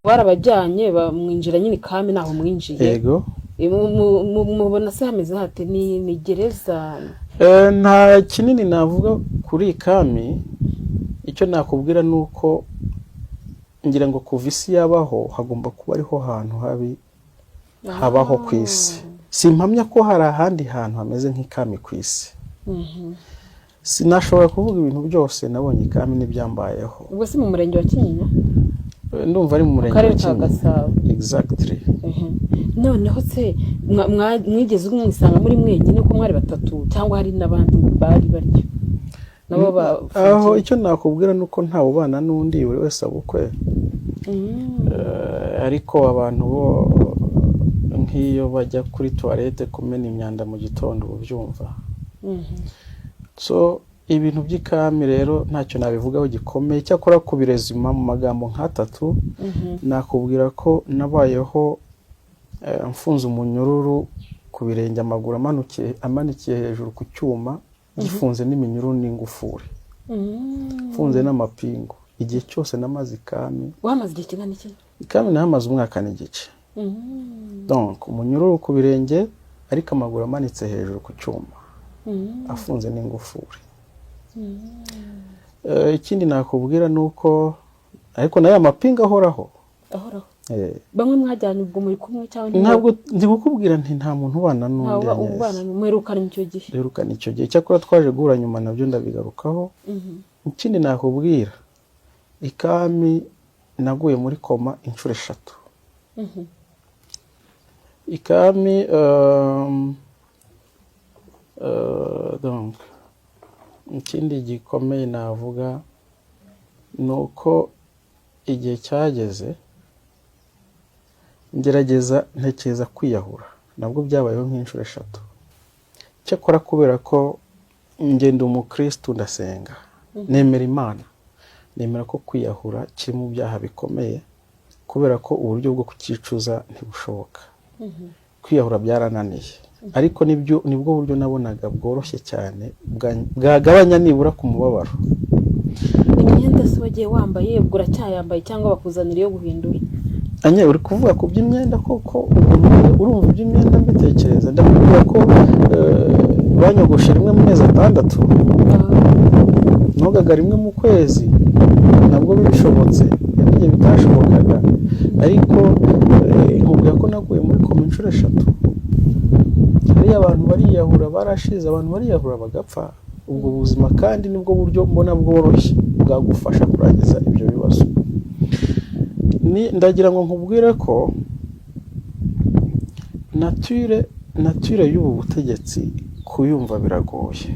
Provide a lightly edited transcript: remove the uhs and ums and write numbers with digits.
Barabajyanye, bamwinjira nyine ikami, naho mwinjiye? Yego. Mubona se hameze hate? Ni gereza? Nta kinini navuga kuri ikami. Icyo nakubwira ni uko ngira ngo kuva isi yabaho hagomba kuba ariho hantu habi habaho ku isi. Simpamya ko hari ahandi hantu hameze nk'ikami ku isi. Sinashobora kuvuga ibintu byose nabonye ikami n'ibyambayeho. Ubwo si mu murenge wa Kinyinya? Ndumva ari mu Mu murenge karere wa ka Kinyinya. Gasabo. Exactly. Noneho se mwigeze mwisanga muri mwenyine, ko mwari batatu, cyangwa hari n'abandi bari baryo nabo? Aho Bafungiwe? Icyo nakubwira ni uko ntawe ubana n'undi, buri wese aba ukwe. Ariko abantu bo nk'iyo bajya kuri toilette kumena imyanda mu gitondo, uba ubyumva. So ibintu by'ikami rero ntacyo nabivugaho gikomeye. Cyakora kubirezima mu magambo nk'atatu, nakubwira ko nabayeho mfunze umunyururu ku birenge, amaguru amanikiye hejuru ku cyuma gifunze n'iminyururu n'ingufuri, mfunze n'amapingu igihe cyose namaze ikami. Wamaze igihe kingana iki? Ikami nahamaze umwaka n'igice. Donc umunyururu ku birenge, ariko amaguru amanitse hejuru ku cyuma, afunze n'ingufuri. Ikindi nakubwira ni uko ariko nayo amapingu ahoraho. Ahoraho. Eh. Bamwe mwajyanye ubwo muri kumwe cyangwa Ntabwo ndi kukubwira nti nta muntu ubana n'undi. Ntawe Agnes. ubana, muherukana icyo gihe? Duherukana icyo gihe. Cyakora twaje guhura nyuma, nabyo ndabigarukaho. Ikindi nakubwira, ikami naguye muri koma inshuro eshatu. Ikami donc ikindi gikomeye navuga ni uko igihe cyageze ngerageza, ntekereza kwiyahura, nabwo byabayeho nk'inshuro eshatu. Cyakora kubera ko ngenda umukristu, ndasenga, nemera Imana, nemera ko kwiyahura kiri mu byaha bikomeye, kubera ko uburyo bwo kucyicuza ntibushoboka. Kwiyahura byarananiye, ariko nibyo nibwo buryo nabonaga bworoshye cyane bwagabanya nibura ku mubabaro. Imyenda se wagiye wambaye, ubwo uracyayambaye cyangwa bakuzanira iyo guhindura? Anye, uri kuvuga ku by'imyenda koko? Ubwo urumva iby'imyenda mbitekereza, ndakubwira ko banyogoshe rimwe mu mezi 6, nogaga rimwe mu kwezi, nabwo bishobotse, n'igihe bitashobokaga. Ariko nkubwira ko naguye muri koma inshuro eshatu. Hariya abantu bariyahura barashize, abantu bariyahura bagapfa. Ubwo buzima kandi nibwo buryo mbona bworoshye bwagufasha kurangiza ibyo bibazo. Ndagira ngo nkubwire ko nature y'ubu butegetsi kuyumva biragoye.